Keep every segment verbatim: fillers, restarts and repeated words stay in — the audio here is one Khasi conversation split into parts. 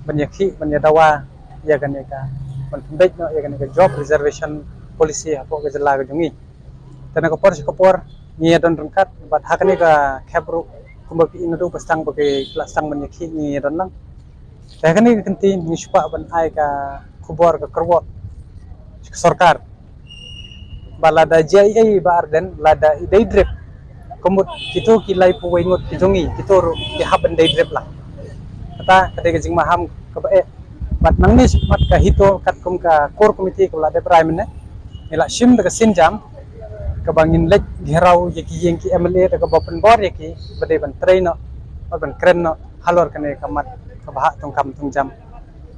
ban ïakhih, ban ïadawa ïa kane ka, ban pynbeit noh ïa kane ka job reservation policy hapoh ka jylla ka jong ngi. Te na ka por sha ka por ngi ïadon ryngkat bad ha kane ka khep ruh, kumba phi i naduh ba sdang ba ki la sdang ban ïakhih, ngi ïadon lang. Te ha kane ka kynti ngi shu kwah ban ai ka khubor ka kyrwoh sha ka sorkar ba lada jia ei ei Bah Ardent, lada i dei drip, ka mut kito ki laiphew wei ngut ki jong ngi, kito ruh ki hap ban dei drip lang. Kata ka dei ka jingmaham kaba eh. Bad nangne shakhmat ka HITO katkum ka core committee kaba la dep rai mynne, ngi la shim da ka sienjam kaba ngin leit ghiaraw ïa ki ïing ki MLA da kaba pynbor ïa ki ba dei ban trei noh bad ban kren noh halor kane ka mat kaba hap tang kam tang jam,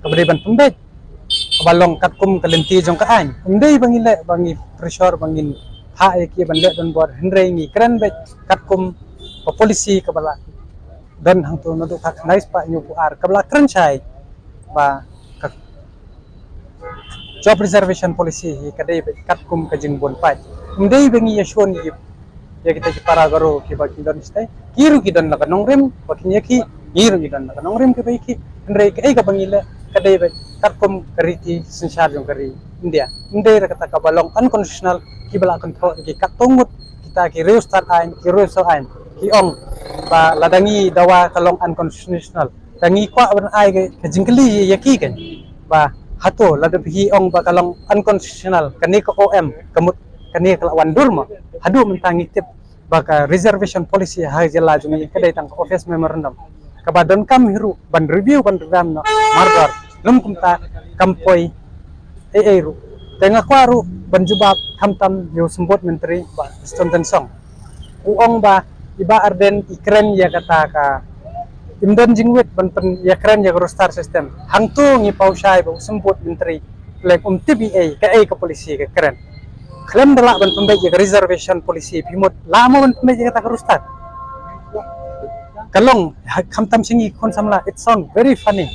kaba dei ban pynbeit kaba long katkum ka lynti jong ka aiñ. Ym dei ba ngi leh, ba ngi pressure, ba ngin phah ïa ki ban leh donbor, hynrei ngi kren beit katkum ka policy kaba la don hangto naduh ka khyndai spah hynñiewphew ar, kaba la kren shai ba ka job reservation policy hi ka dei beit katkum ka jingbun paid. Ym dei ba ngi ïashun ïa ïa kita ki para Garo kiba ki don shatei, ki ruh ki don la ka nongrim ba kin ïakhih, ngi ruh ngi don la ka nongrim kiba ïakhih. Hynrei kaei kaba ngi leh ka dei beit katkum ka riti synshar jong ka ri India. Ym dei ruh kata kaba long unconstitutional, kiba la kynthoh da ki katto ngut kita ki riewstad aiñ, ki riewstad aiñ, ki ong ba lada ngi dawa ka long unconstitutional. Te ngi kwah ban ai ka, ka jingkylli ïa ki kan ba hato lada phi ong ba ka long unconstitutional, kane ka O M, ka mut kane ka la wan dur mo? Haduh mynta ngi tip ba ka reservation policy ha jylla jong ngi ka dei tang ka office memorandum, kaba donkam hi ruh ban review, ban revamp noh mardor. Lum kumta kam poi ei ei ruh. Te nga kwah ruh ban jubab khamtam ïa u Symbud Myntri Bah Prestone Tynsong. U ong ba i Bah Ardent i kren ïa kata ka, im don jingwit ban pyn ïa kren ïa ka roster system. Hangto ngi paw shai ba u Symbud Myntri lek um tip ei ei kaei ka policy ka kren. Khlem da lah ban pynbeit ïa ka reservation policy, phi mut lah mo ban pynbeit ïa kata ka roster? Ka long, ha, khamtam sha ngi khun samla, it sound very funny.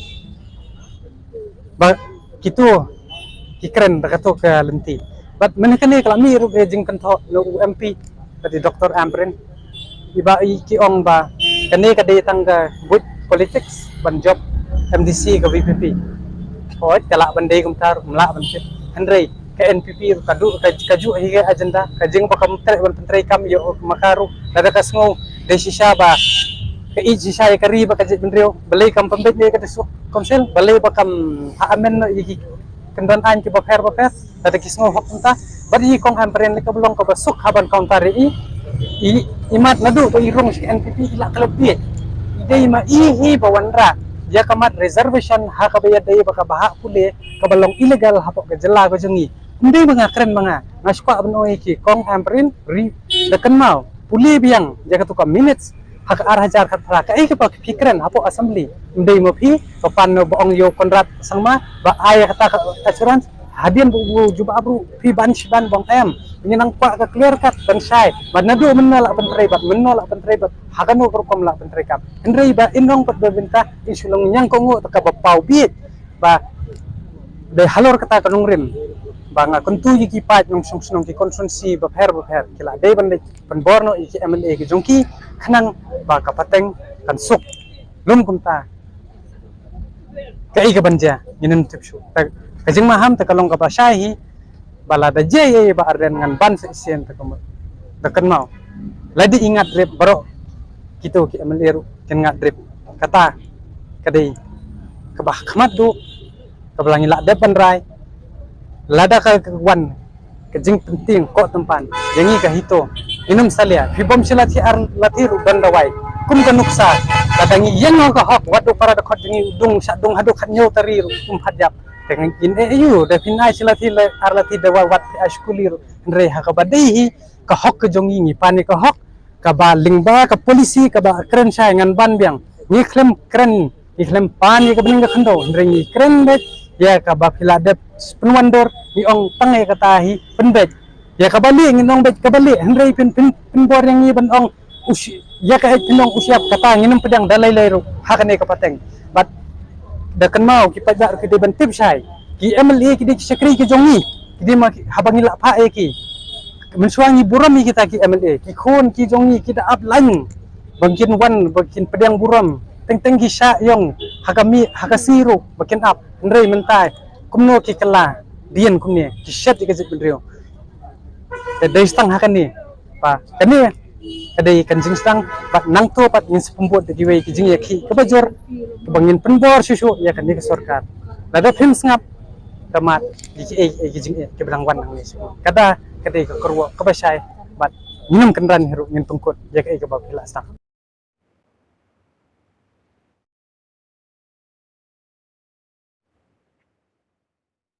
Ba kito ki kren da kato ka lynti. Bad mynne kane ka la mih ruh ka jingkynthoh na u M P, ka dei Doctor Ampareen. I Bah i ki ong ba kane ka dei tang ka buit politics ban jop M D C ka V P P. Hooid, ka lah ban dei kumta ruh, ym lah ban tip. Hynrei ka N P P ruh ka duh, ka, ka juh hi ka agenda, ka jing ba kam treh ban pyntrei kam ïa u ma ka ruh, lada ka sngew dei shisha ba ka ïeit shisha ïa ka ri bad ka jaitbynriew, balei kam pynbeit ïa ka District Council, balei ba kam ha amend noh ïa ki kyndon aiñ kiba pher ba pher, lada ki sngew hok kumta. Bad i Kong Ampareen lei kaba long kaba suk ha ban counter ïa i, i, i mat naduh ba i rung sha N P P i la klet bieit. I dei ma i hi ba wanrah ïa ka mat reservation ha kaba ïadei bad kaba hap pule kaba long illegal hapoh ka jylla ka jong ngi. Ym dei ba nga kren ma nga, nga shu kwah ban ong ïa ki Kong Ampareen, ri da kynmaw, pule biang ïa kato ka minutes ha ka ar hajar khatphra, kaei kaba phi kren hapoh assembly. Ym dei ma phi ba pan ba ong ïa u Conrad Sangma ba ai ïa kata ka assurance, hadien ba u jubab ruh phi ban shi ban ba ong em. Ngi nang kwah ka clear cut ban shai ba naduh mynno lah pyntrei bad mynno lah pyntrei bad ha kano ka rukom lah pyntrei kam. Hynrei ba in ong pat ba bynta in shu long ñiang kohnguh ta kaba paw bieit ba dei halor kata ka nongrim ba nga kyntu ïa ki paid nongshong shnong, ki constituency bapher bapher, ki la dei ban dei pynbor noh ïa ki M L A ki jong ki khnang ba ka pateng kan suk. Lum kumta kaei kaban jia ngin ym tip shuh. Te ka jingmaham te ka long kaba shai hi ba lada jia ïa i Bah Ardent ngan ban sa shisien, te kumba da kynmaw, lada i ngat drip baroh kito ki M L A ruh kin ngat drip. Kata ka dei kaba khmat duh kaba la ngi la dep ban rai. Lada ka wan ka jingpyntieng koh tympan ïa ngi ka HITO, ngin ym salia. Phi bom shi lathi ar lathi ruh don dawai. Kum ka nuksa, lada ngi ïeng ha ka hok, wat u para dkhot jong ngi u dung shah dung haduh khathynñiew tari ruh um pat ïap. Te ngin eh aiu, da phin ai shi lathi ar lathi dawai wat phi ai shi kuli ruh. Hynrei ha kaba dei hi ka hok ka jong ngi, ngi pan ïa ka hok, kaba lyngba ka policy kaba kren shai ngan ban biang. Ngi khlem kren, ngi khlem pan ïa ka bneng ka khyndew, hynrei ngi kren beit ïa kaba phi la dep pynwandur, ngi ong tang ïa kata hi pynbeit. Ïa kaba lieh ngin ong beit kaba lieh, hynrei phin, phin, pynbor ïa ngi ban ong u shi-, ïa ka eh phin ong u shyiap, kata ngin ym pdiang da lei lei ruh ha kane ka pateng. Bad da kynmaw ki paidbah ruh ki dei ban tip shai, ki M L A ki dei ki shakri ki jong ngi, ki dei ma ki, haba ngi la phah ïa ki. Mynshuwa ngi burom ïa kita ki M L A, ki khun ki jong ngi ki da ap lain ba kin wan, ba kin pdiang burom. Teng teng ki shah ïong, ha ka mih ha ka sngi ruh ba kin ap, hynrei mynta kumno ki kylla dien kumne ki shet ïa ka jaitbynriew. Te dei tang ha kane, ba kane ka dei ka jingsdang, bad nangta pat ngin sa pynbud da kiwei ki jingïakhih kaba jur, kaba ngin pynbor shuh shuh ïa kane ka sorkar. Lada phim sngap, ka mad ïa ki, ïa ki jingeh kiba dang wan hangne shuh. Kata ka dei ka kyrwoh kaba shai, bad ngin ym kynran hi ruh, ngin pynkut ïa kaei kaba phi la sdang.